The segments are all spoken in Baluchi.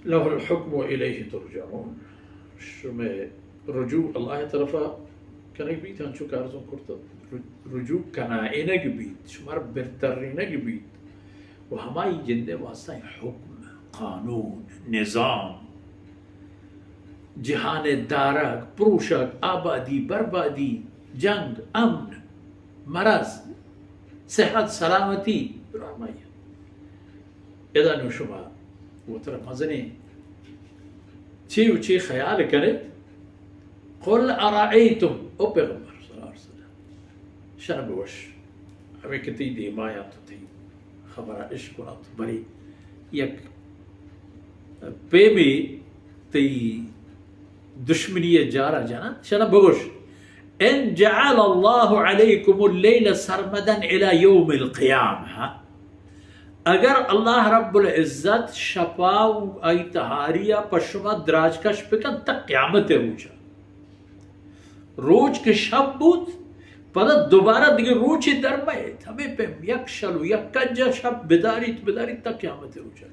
له الحكم وإليه ترجعون. شمئے رجوع اللہ ءِ طرفا کنگ بیت، انچو کہ ارزان کرتگ، رجوع کنائینگ بیت، شمارا برترینگ بیت و ہمائی جند ءِ واسطہ حکم، قانون، نظام، جہان ءِ دارگ، پروشگ، آبادی، بربادی، جنگ، امن، مرض، صحت، سلامتی، درا ہمائی. ادا نوں شما وترا مزنیں چے و چے خیال کن ات؟ قل ارأیتم، او پیغمبر صلی اللہ علیہ وسلم، شر بگوش، ہمے کہ تئی دیما انت و تئی خبرا اشکنت، بلے یک پیمے تئی دشمنی ءِ جارا جننت، شر بگوش، ان جعل اللہ علیکم اللیل سرمدا الی یوم القیامہ، اگر اللہ رب العزت شپا و آئی تہاریا پہ شما دراج کش بکن تا قیامت روچا، روچ کہ شپ بوت، پدا دوبارہ دگہ روچے در مئیت، ہمے پیم یک شل و یک کجا شپ بداریت، بداریت تا قیامت روچا.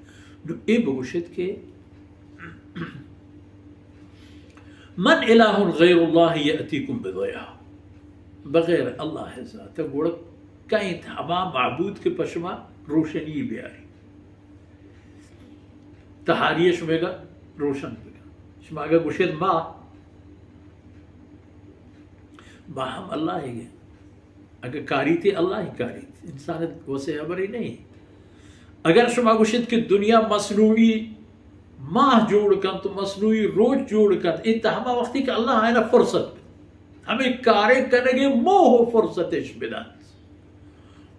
نو اے بگوشت کہ من الہ غیر اللہ یأتیکم بضیاء، بغیر اللہ ذات گڑا کئے انت ہما معبود کہ پہ شما روشنی بیاری، تہاری شمئیگا روشن بکن؟ شما اگہ گوشیت ما، ما ہم اللہ گے، اگہ کاریت اللہ کاریت، انسان وسے ہبرے نہیں. اگر شما گوشیت کہ دنیا مصنوعی ماہ جوڑ کنت و مصنوعی روچ جوڑ کنت، انت ہما وقتی کہ اللہ آئینا فرصت بدنت، ہمے کارے کنگے موہ و فرصتش بدنت.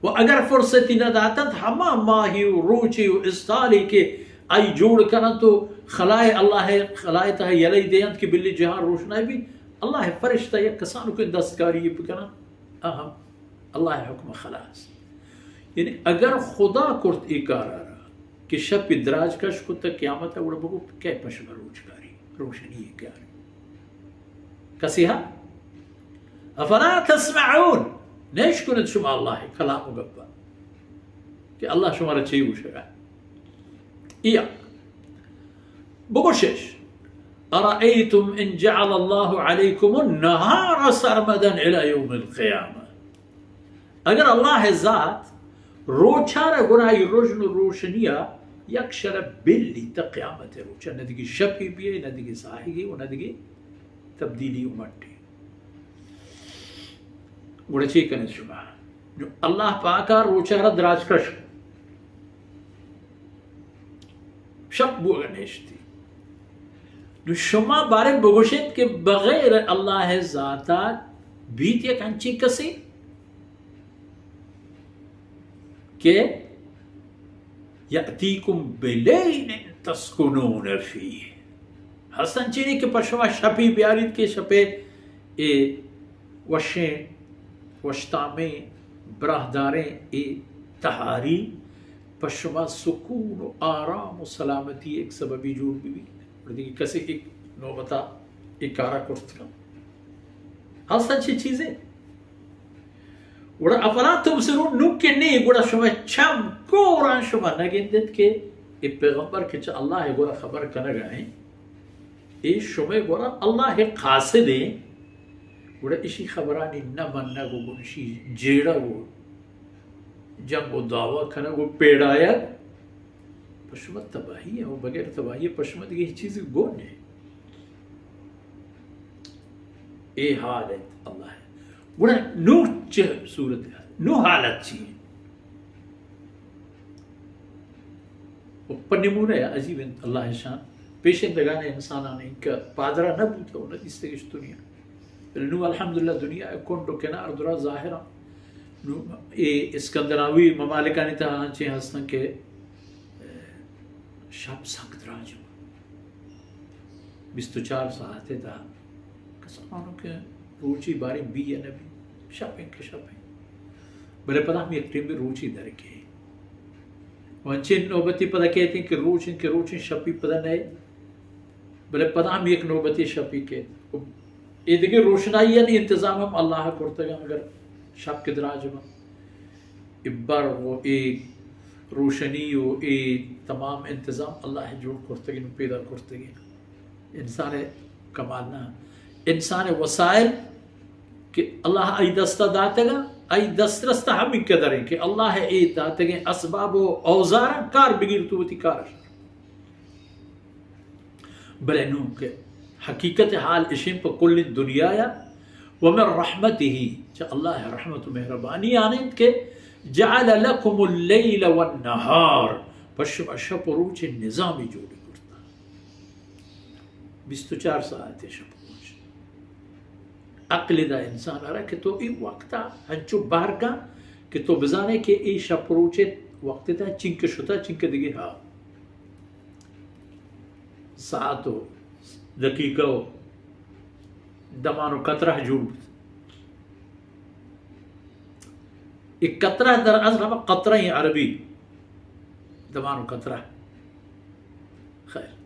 و اگر فرصتی نداتنت، ہما ماہی و روچی و استالی کہ آئی جوڑ کننت و خلائے اللہ، خلائے تہا یلئی دینت کہ بلی جہان روشنائی بی، اللہ فرشتہ یک کسانو کہ دستکاری بکنن، اہم اللہ حکم خلاص. یعنی اگر خدا کرت ای کارا را کہ شپی دراج کش کت تا قیامت گڑا بگو کئے پہ شما روچ کاری، روشنی کاری؟ کسی ہا؟ افلا تسمعون، نیش کنت شما اللہ کلام و گپا کہ اللہ شما را چی گوشگا؟ یا بگوشش، ارأیتم ان جعل اللہ علیکم النهار سرمدا الی یوم القیامہ، اگر اللہ ذات روچارا گناہی رژن و روشنیا یک شرب بلی تا قیامت روچا، ندگی شپی بیئے، ندگی ساہگی و ندگی تبدیلی و مٹی. گڑا چی کنت شما؟ نو اللہ پاکا روچارا دراج کش، شپ بوگا نیشتی. نو شما بارے بگوشیت کہ بغیر اللہ ذاتا بیت یک انچی کسی کہ یأتیکم بلیل تسکنون فیہ، ہستن چیزی کہ پہ شما شپی بیاریت کہ شپے اے وشیں، وشتامیں، براہداریں اے تہاری پہ شما سکون و آرام و سلامتی ایک سببی جوڑ بی. وردی کسی ایک نوبتا اے کارا کرت کن. ہستن چی چیزیں؟ گڑا افلا تبصرون، نوں کہ نی، گڑا شمئے چم کوراں، شما نہ گندیت کہ اے پیغمبر کہ چہ اللہ ء گورا خبر کنگا ایں، اے شمئے گورا اللہ ء قاصد ایں، گڑا اشی خبرانی نہ منگ و گوں اشی جیڑگ و جنگ و دعوا کنگ و پیڑایگ پہ شما تباہی ایں و بغیر تباہی پہ شما دگہ ہچ چیزے گون نہ ایں. اے حال انت اللہ ء. گڑا نوں چہ صورت حال، نوں حالت چی انت؟ و پہ نمونہ ء عجیب انت اللہ ء شان. پیشندگان انسانان انکہ پادرا نہ بوتہ و نہ دیستگش دنیا. بلے نوں الحمدللہ دنیا ء کنڈ و کنار درا ظاہر انت. نوں اے اسکندناوی ممالکانی تہا انچیں ہستن کہ شپ سک دراج انت. بیست و چار ساعت ء تہا کسانوں کہ روچی باریں بی ء نہ بی، شپ انت کہ شپ انت. بلے پدا ہم یک ٹیمے روچی در کئیت. و انچیں نوبتی پدا کئیت کہ روچ انت کہ روچ انت، شپی پدا نئیت. بلے پدا ہم یک نوبتی شپی کئیت. اے دگہ روشنائی ء انتظام ہم اللہ ء کرتگ انت، اگر شپ کہ دراج بنت. اے برق و اے روشنی و اے تمام انتظام اللہ جوڑ کرتگین و پیدا کرتگین۔ انسان کمال نہ، انسان وسائل کہ اللہ آئی دستا داتگا، آئی دسترستا ہمیں قدر ہیں کہ اللہ اے داتگیں اسباب و اوزاراں کار بگیر تو وتی کارش۔ بلے نوں کہ حقیقت حال اشیں پہ کل دنیا یا ومن رحمته، چہ اللہ رحمت و مہربانی آنند کہ جعل لكم الليل والنهار، پہ شما شپ و روچ نظامی جوڑی کرتا۔ بیست و چار ساعت شپ و روچ۔ عقل دا انسان را کہ تو ای وقتا ہنچو بہر کن کہ تو بزانے کہ ای شپ و روچ وقت تا چنکہ شتا چنکہ دگہ ہا۔ ساعت و دقیقہ و دمان و قطرہ جوڑ بوت۔ اے قطرہ در اصل ہما قطرہ ہیں عربی، دمان و قطرہ۔ خیر،